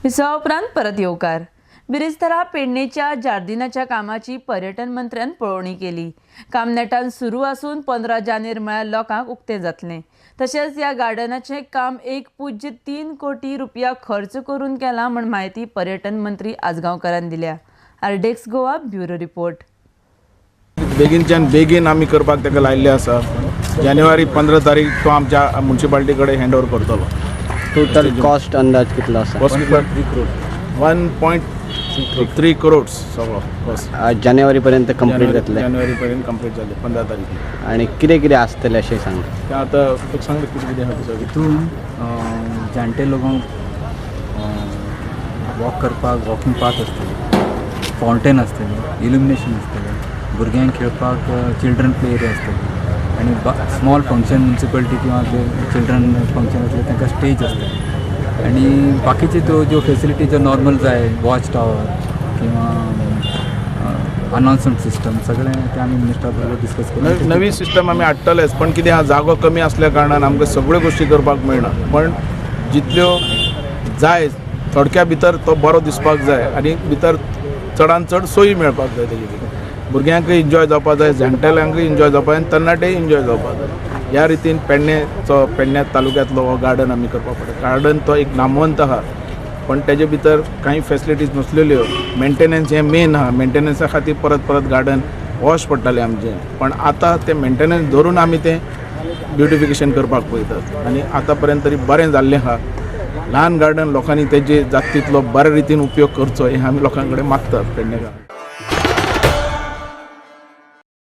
विसवा उपरांत परत येवकार. बिरेस्तारा पेडणेच्या जार्दिनाच्या कामाची पर्यटन मंत्र्यान पळोवणी केली. काम नेटान सुरू आसून 15 जानेर म्हळ्यार लोकांक उक्तें जातलें. तशेंच ह्या गार्डनाचें काम 1.3 कोटी रुपया खर्च करून केलां म्हण म्हायती पर्यटन मंत्री आजगांवकारान दिल्या. आरडेक्स गोवा ब्युरो रिपोर्ट. बेगीनच्यान बेगीन आमी करपाक ताका लायिल्लें आसा. जानेवारी 15 तारीख तो आमच्या म्युनिसिपालिटी कडेन हँड ओवर करतलो. टोटल कॉस्ट अंदाज कितलो आसा? 1.3 करोड्स सगळो बस. जानेवारी पर्यंत कंप्लीट जातलें? जानेवारी पर्यंत कंप्लीट जालें 15 तारीख. आनी कितें कितें आसतलें अशें सांग. तें आतां तुका सांगलें कितें कितें आहा तें सगळें. हितून जाणटे लोकांक वॉक करपाक वॉकिंग पाथ आसतली, फावंटेन आसतलें, इल्युमिनेशन आसतलें, भुरग्यांक खेळपाक चिल्ड्रन प्ले एरिया आसतली आनी स्मॉल फंक्शन म्युनिसिपालिटी किंवा जे चिल्ड्रन फंक्शन आसले तांकां स्टेज आसतली आनी बाकीचे त्यो ज्यो फेसिलिटी ज्यो नॉर्मल जाय वॉच टावर किंवा अनाउन्समेंट सिस्टम सगळें तें आमी मिनिस्टरा बरोबर डिस्कस करून नवी सिस्टम आमी हाडटलेच, पण कितें आहा जागो कमी आसल्या कारणान आमकां सगळ्यो गोश्टी करपाक मेळना, पण जितल्यो जाय थोडक्या भितर तो बरो दिसपाक जाय आनी भितर चडान चड सोयी मेळपाक जाय. तेजे भितर भुरग्यांकय एन्जॉय जावपाक जाय, जाणटेल्यांकय एन्जॉय जावपाक जाय आनी तरणाटेय एन्जॉय जावपाक जाय. ह्या रितीन पेडणेचो पेडण्या तालुक्यांतलो हो गार्डन आमी करपाक पडटा. गार्डन तो एक नामवंत आहा, पण तेजे भितर कांय फेसिलिटीज नसलेल्यो. मेंटेनन्स हें मेन आहा, मेंटेनन्सा खातीर परत परत गार्डन वॉश पडटालें आमचें, पण आतां तें मेंटेनन्स धरून आमी तें ब्युटिफिकेशन करपाक पळयतात आनी आतां पर्यंत तरी बरें जाल्लें आहा. ल्हान गार्डन लोकांनी तेजे जाता तितलो बऱ्या रितीन उपयोग करचो हें आमी लोकां कडेन मागतात पेडणेकार.